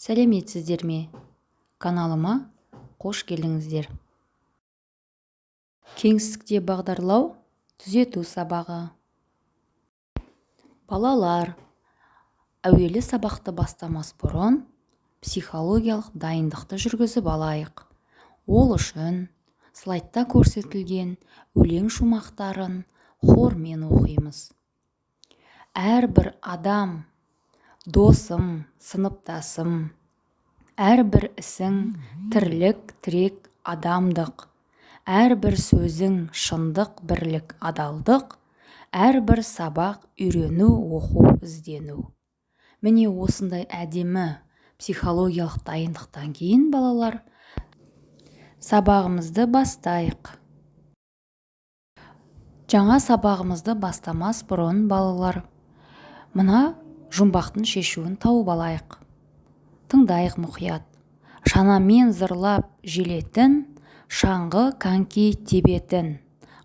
Сәлеметсіздер ме? Каналыма қош келдіңіздер. Кеңістікте бағдарлау түзету сабағы. Балалар, әуелі сабақты бастамас бұрын психологиялық дайындықты жүргізіп алайық. Ол үшін слайдта көрсетілген өлең шумақтарын хормен оқимыз. Әрбір адам досым, сыныптасым, әрбір ісің тірлік, тірек, адамдық, әрбір сөзің шындық, бірлік, адалдық, әрбір сабақ үйрену, оқу, іздену. Міне, осындай әдемі психологиялық дайындықтан кейін, балалар, сабағымызды бастайық. Жаңа сабағымызды бастамас бұрын, балалар, мына жұмбақтың шешуін тауып алайық. Тыңдайық мұқият. Шанамен зырлап желетін, шаңғы, коньки тебетін,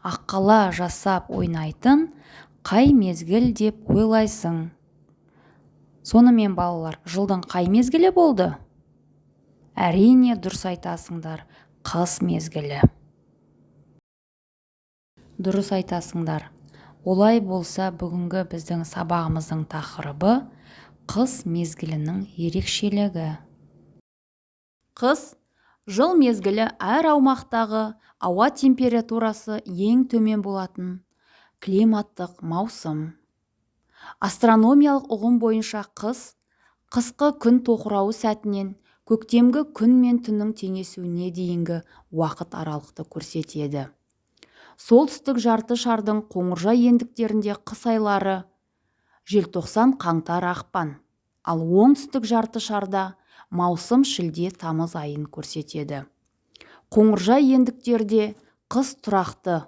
аққала жасап ойнайтын қай мезгіл деп ойлайсың? Сонымен, балалар, жылдың қай мезгілі болды? Әрине, дұрыс айтасыңдар, қыс мезгілі. Дұрыс айтасыңдар. Олай болса, бүгінгі біздің сабағымыздың тақырыбы: қыс мезгілінің ерекшелігі. Қыс жыл мезгілі әр аумақтағы ауа температурасы ең төмен болатын климаттық маусым. Астрономиялық ұғым бойынша қыс қысқы күн тоқырауы сәтінен көктемгі күн мен түннің теңесуіне дейінгі уақыт аралықты көрсетеді. Солтүстік жарты шардың қоңыржай ендіктерінде қыс айлары желтоқсан, қаңтар, ақпан, ал оңтүстік жарты шарда маусым, шілде, тамыз айын көрсетеді. Қоңыржай ендіктерде қыс тұрақты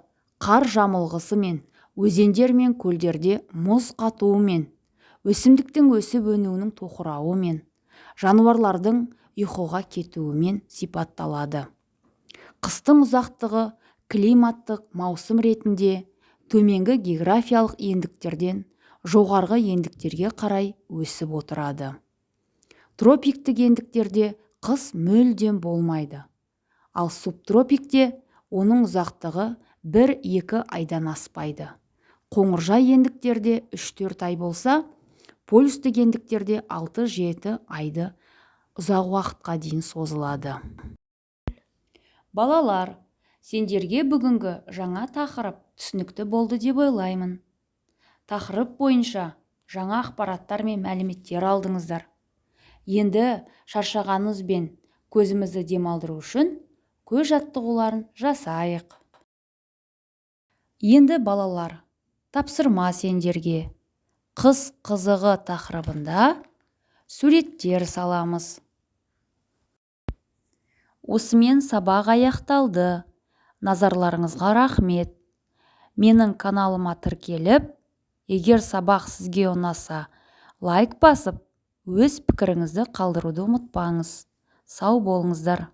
қар жамылғысымен, өзендер мен көлдерде мұз қатуымен, өсімдіктің өсіп-өнуінің тоқырауымен, жануарлардың ұйқыға кетуімен сипатталады. Қыстың ұзақтығы климаттық маусым ретінде төменгі географиялық ендіктерден жоғарғы ендіктерге қарай өсіп отырады. Тропиктік ендіктерде қыс мүлдем болмайды, ал субтропикте оның ұзақтығы 1-2 айдан аспайды. Қоңыржай ендіктерде 3-4 ай болса, полюстік ендіктерде 6-7 айды ұзақ уақытқа дейін созылады. Балалар, сендерге бүгінгі жаңа тақырып түсінікті болды деп ойлаймын. Тақырып бойынша жаңа ақпараттар мен мәліметтер алдыңыздар. Енді шаршағанымызбен көзімізді демалдыру үшін көз жаттығуларын жасайық. Енді, балалар, тапсырма сендерге: қыс қызығы тақырыбында суреттер саламыз. Осымен сабақ аяқталды. Назарларыңызға рахмет. Менің каналыма тіркеліп, егер сабақ сізге ұнаса, лайк басып, өз пікіріңізді қалдыруды ұмытпаңыз. Сау болыңыздар.